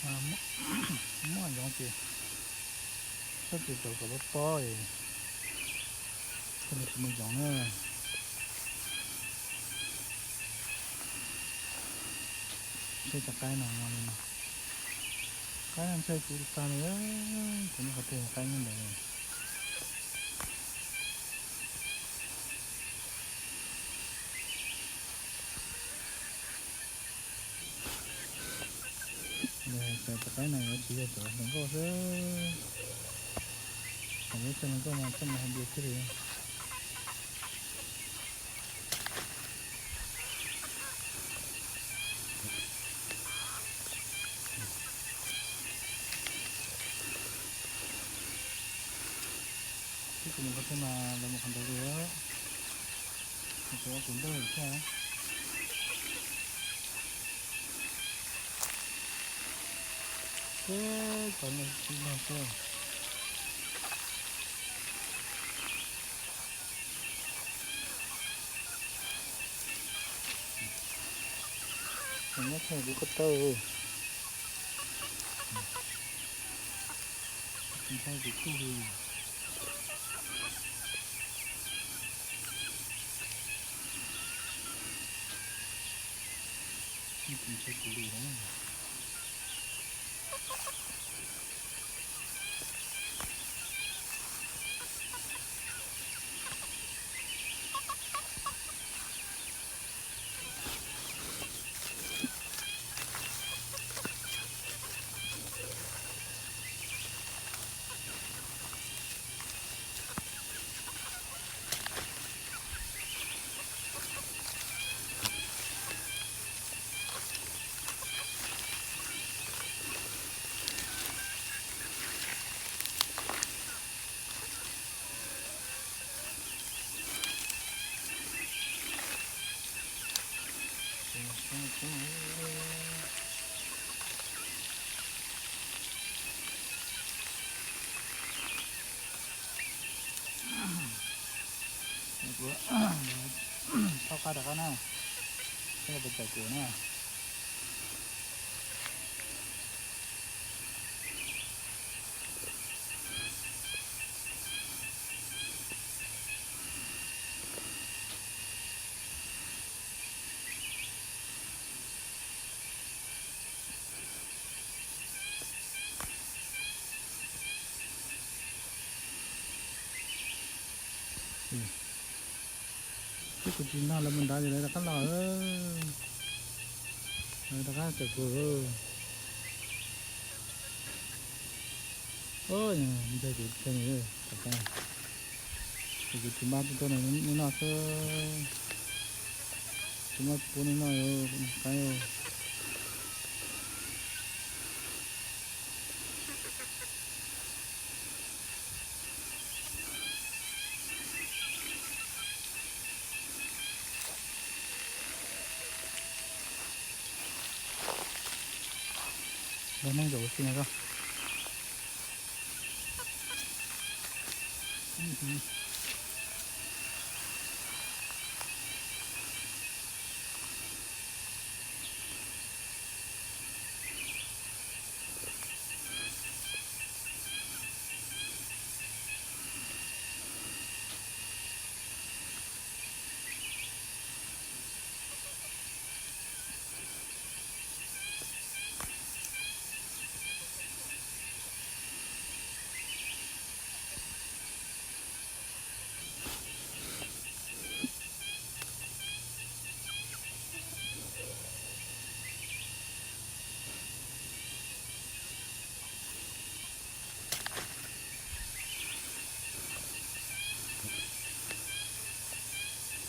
Muaj yoov ces txhob tsis rau kom pob pob, thiaj li tsis muaj yoov na. Ntshai cov qaib no no li no. Qaib no ntshai kuv tag li, kuv nyob qhov twg qaib nyob ntawd. Cov qaib no yuav tsis yog cov hluas nkauj xwb, cov nyob cov hluas nkauj mas coj mus hais tias thiaj li Tib kuv mus qhov twg mas lawv mus qhov ntawd li. Kuv tus ntej thiab. Teb cov no tsis lag xwb. Nyob thaj kuv ko taw. Ntshai kuv kuj li. Ntshai kuv li na. Kuv thaub qab rov qab na, thiab los puas tawm kuv na. Twb kuv tsis nrog lawv mus nrad ces lawv rov qab los, lawv rov qab tawm kuv. Ntshai kuv thiab ne, ces kuv tsis npaj tuaj noj xwb, tsis muaj tsis pub nej noj qaib. Nrog neeg zaum ua si na koj.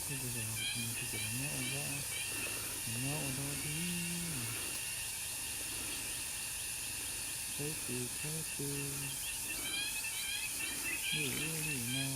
Kuv tus yawg no kuv tus yawg no nyob ua dab, nyob ua dab tib, saib tes saib tes, li ub li no.